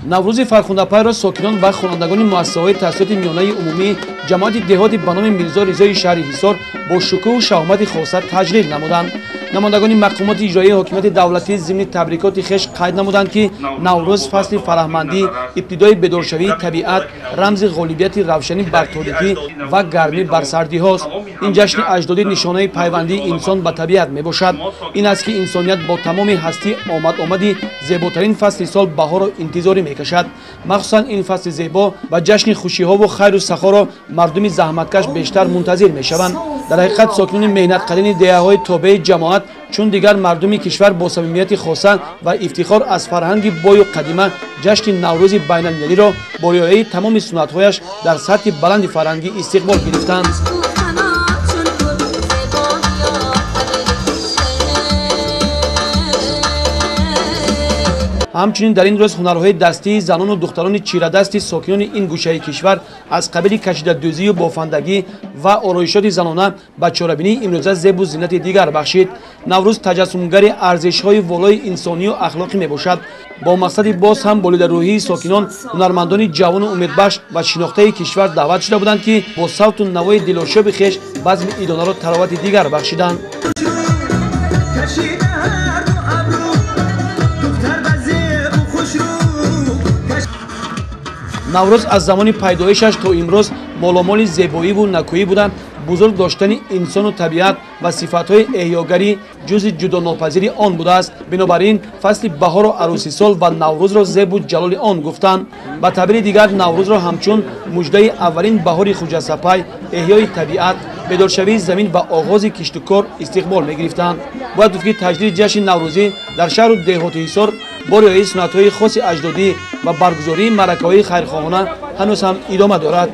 Наврӯзи фархундапайро сокинон ва хонандагони муассисаҳои таҳсилоти миёнаи умумӣ ҷамоати деҳоти ба номи Мирзо Ризои шаҳри Ҳисор бо шукӯҳу шаҳомати хоса таҷлил намуданд. Намояндагони мақомоти иҷроии ҳокимияти давлатӣ зимни табрикоти хеш қайд намуданд, ки Наврӯз фасли фараҳмандӣ, ибтидои бедоршавии табиат, рамзи ғолибияти равшанӣ бар торикӣ ва гармӣ бар сардиҳост. Ин ҷашни аҷдодӣ нишонаи пайвандии инсон ба табиат мебошад. Ин аст, ки инсоният бо тамоми ҳастӣ омад-омади зеботарин фасли сол баҳорро интизорӣ мекашад. Махсусан ин фасли зебо ва ҷашни хушиҳову хайру сахоро мардуми заҳматкаш бештар мунтазир мешаванд. Дар ҳақиқат сокинони меҳнатқарини деҳаҳои тобеи ҷамоат чун дигар мардуми кишвар бо самимияти хоса ва ифтихор аз фарҳанги бою қадима ҷашни Наврӯзи байналмилалиро бо риояи тамоми суннатҳояш дар сатҳи баланди фарҳангӣ истиқбол гирифтанд. Ҳамчунин дар ин рӯз ҳунарҳои дастии занону духтарони чирадасти сокинони ин гӯшаи кишвар аз қабили кашидадӯзию бофандагӣ ва ороишоти занона ба чорабинии имрӯза зебу зинати дигар бахшид. Наврӯз таҷассумгари арзишҳои волои инсонию ахлоқӣ мебошад. Бо мақсади боз ҳам болидарӯҳии сокинон ҳунармандони ҷавону умедбахш ва шинохтаи кишвар даъват шуда буданд, ки бо савту навои дилошӯби хеш базми идонаро таровати дигар бахшиданд. Наврӯз аз замони пайдоишаш то имрӯз моломоли зебоиву накӯӣ буда, бузург доштани инсону табиат ва сифатҳои эҳёгарӣ ҷузъи ҷудонопазири он будааст. Бинобар ин фасли баҳору арӯсисол ва Наврӯзро зебу ҷалоли он гуфтанд. Ба таъбири дигар Наврӯзро ҳамчун муждаи аввалин баҳори хуҷастапай, эҳёи табиат, бедоршавии замин ва оғози киштукор истиқбол мегирифтанд. Бояд гуфт, ки таҷлили ҷашни наврӯзӣ дар шаҳру деҳоти Ҳисор бо риояи суннатҳои хоси аҷдодӣ ва баргузории маъракаҳои хайрхоҳона ҳанӯз ҳам идома дорад.